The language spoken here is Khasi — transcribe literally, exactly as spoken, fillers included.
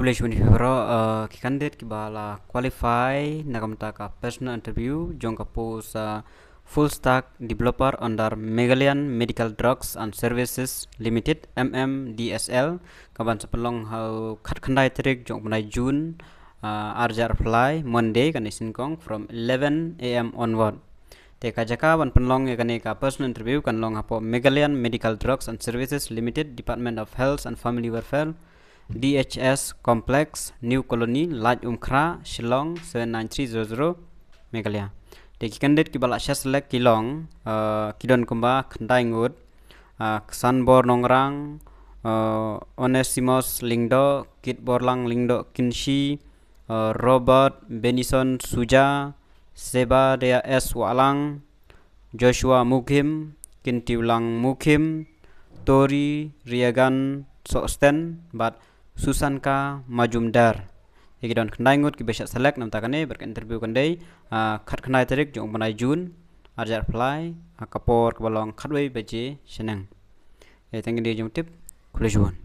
Khublei shibun ïa phi baroh, uh, ki candidate kiba la qualify na ka bynta ka personal interview jong ka post, uh, full stack developer under Meghalayan Medical Drugs and Services Limited, M M D S L, kaban sa pynlong ha u khatkhyndai tarik jong u bnai June, uh, ar hajar arphew lai, Monday, kane shyngkong from eleven A M onward. Te ka jaka ban pynlong ïa kane ka personal interview kan long hapoh Meghalayan Medical Drugs and Services Limited, Department of Health and Family Welfare, D H S Complex, New Colony, Laitumkhrah, Shillong, seven nine three zero zero, Meghalaya. Te ki candidate kiba la shah select ki long, uh, ki don kumba khyndai ngut, uh, Ksanbor Nongrang, uh, Onesimus Lyngdoh, Kitborlang Lyngdoh Kynshi, uh, Robert Benison Suja, Sebadia S Wahlang, Joshua Mukhim, Kintiulang Mukhim, Tori Riagan Sosten, bad Susanka Majumdar. Ïa ki don khyndai ngut kiba shah select na ka bynta kane, bad ka interview kan dei, ah, khatkhyndai tarik jong u bnai June, ar hajar arphew lai, ha ka por kaba long khatwei baje shaneng. Ïa, tang kine jong tip, khublei shibun.